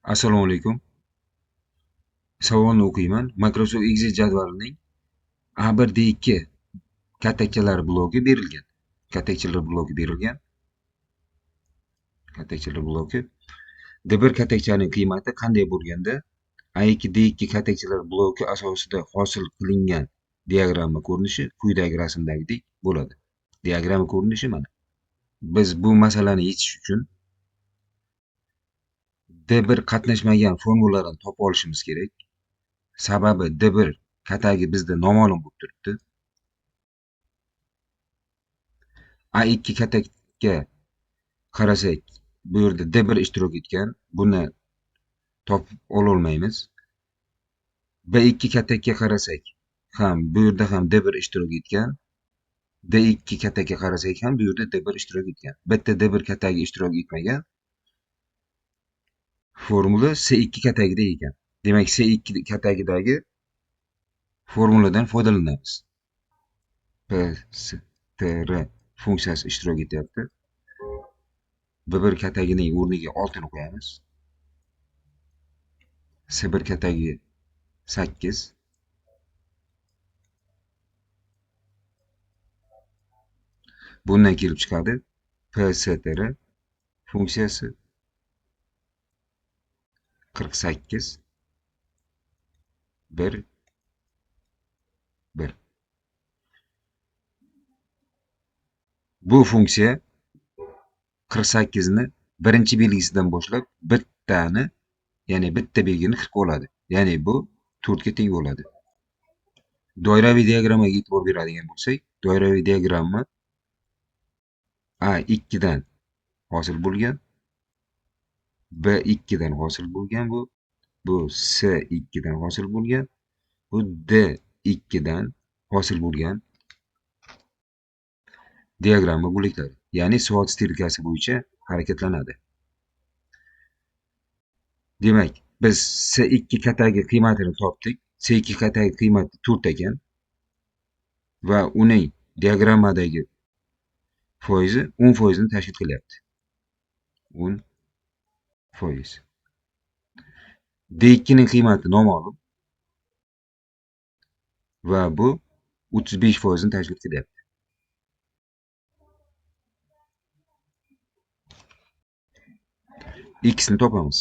Assalomu alaykum. Savolni o'qiyman. Microsoft Excel jadvalining A1 D2 katakchalar bloki berilgan. Katakchalar bloki berilgan. Katakchalar bloki. D1 katakchaning qiymati qanday bo'lganda A2 D2 katakchalar bloki asosida hosil qilingan diagramma ko'rinishi quyidagi rasmdagidek bo'ladi. Diagramma ko'rinishi mana. Biz bu masalani yechish uchun D1 qatnashmagan formulalarni topib olishimiz kerak. Sababi D1 katagi bizda noma'lum bo'lib turibdi. A2 katakka qarasak, bu yerda D1 ishtirok etgan, buni topib ola olmaymiz. B2 katakka qarasak ham bu yerda ham D1 ishtirok etgan. D2 katakka qarasak ham bu yerda D1 ishtirok etgan. Bitta D1 katagi ishtirok etmagan. Formula C2 katagida ekan. Demak, C2 katagidagi formuladan foydalanamiz. PSTR funksiyasi ishtirok etyapti. B1 katagining o'rniga 6 ni qo'yamiz. C1 katagi 8. Bundan kelib chiqadi PSTR funksiyasi 48 1 1. Bu funksiya 48 ni birinchi belgisidan boshlab bittani, ya'ni bitta belgini qirqib oladi. Ya'ni bu 4 ga teng bo'ladi. Doiraviy diagrammaga e'tibor beradigan bo'lsak, doiraviy diagramma A2 dan hosil bo'lgan, B2 dan hosil bo'lgan, bu C2 dan hosil bo'lgan, bu D2 dan hosil bo'lgan diagramma bo'laklari, ya'ni soat strelkasi bo'yicha harakatlanadi. Demak, biz C2 katagi qiymatini topdik. C2 katagi qiymati 4 ekan va uning diagrammadagi foizi 10% ni tashkil qilyapti. 10%. D2 ning qiymati noma'lum va bu 35% ni tashkil qilyapti. X ni topamiz.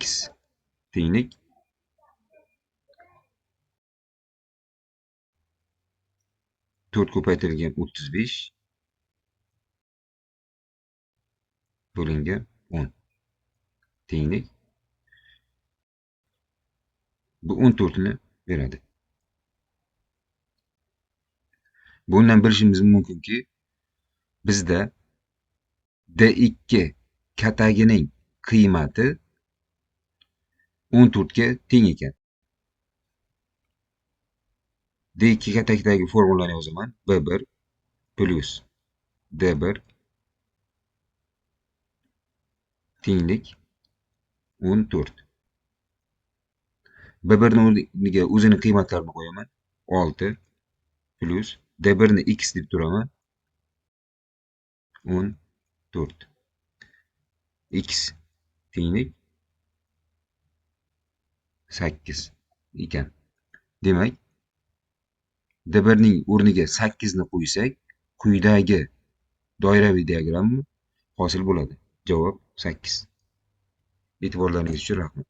X tenglik 4 ko'paytirilgan 35 bo'lingan 10 tenglik bu 14 ni beradi. Bundan bilishimiz mumkinki, bizda D2 katagining qiymati 14 ga teng ekan. D2 katakdagi formulani yozaman. B1 plus D1 tenglik 14. B1 ni o'rniga o'zining qiymatlarini qo'yaman. 6 plus D1 ni x deb turaman. 14. X tenglik 8 ekan. Demak, D1 ning o'rniga 8 ni qo'ysak, quyidagi doiraviy diagramma hosil bo'ladi. Javob 8. E'tiborlaringiz uchun rahmat.